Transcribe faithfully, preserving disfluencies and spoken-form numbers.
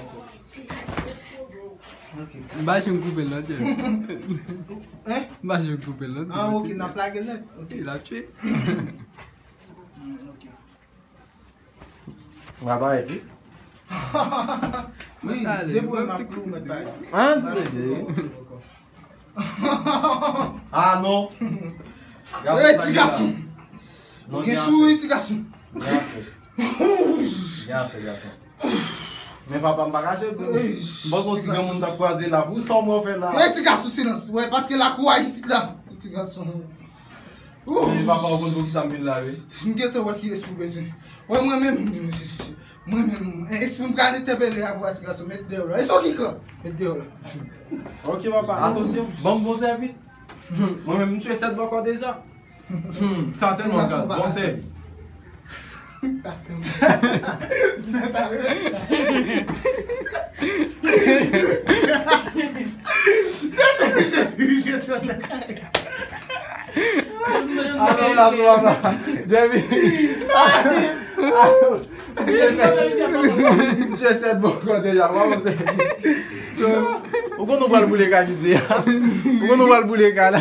poko. Ok. M pa janm koupe l non, Jerry. Hein? M pa janm koupe l non. Ah, ok, n ap lage l nèt. Ok. Li la tchwe. Hmm, ok. Mwen pa ret wi. Wi, depi w ap pli ou mèt bay. An, m ap pli ou. Ah non. Ey, ti gason. Ou gen souri, ti gason. Gen afè. Gen afè, gason. Men papa, m pa kache tou. M panse yon ti granmoun t ap kwaze la. Pou sa w mwen fè la. Ey, ti gason, silans. Wè, paske lakou a isit la. Ti gason. Men papa, ou konn poukisa m vin la, wi. M gentan wè ki espri w bezwen. Wè, mwen menm, mwen menm, espri m pral entèpele apre a, ti gason, met deyò la. E sa w ki kran? Met deyò la. Ok, papa, atansyon, ban m bon sèvis. Mwen menm, m tchwe sèt bòkò deja. Hmm, sa sèlman m ka di. Bon sèvis. Sa fè m. Alò, la, sou papa. Jerry. M tchwe sèt bòkò deja. Ou konn nou pral boule kay misye a. Ou konn nou pral boule kay la.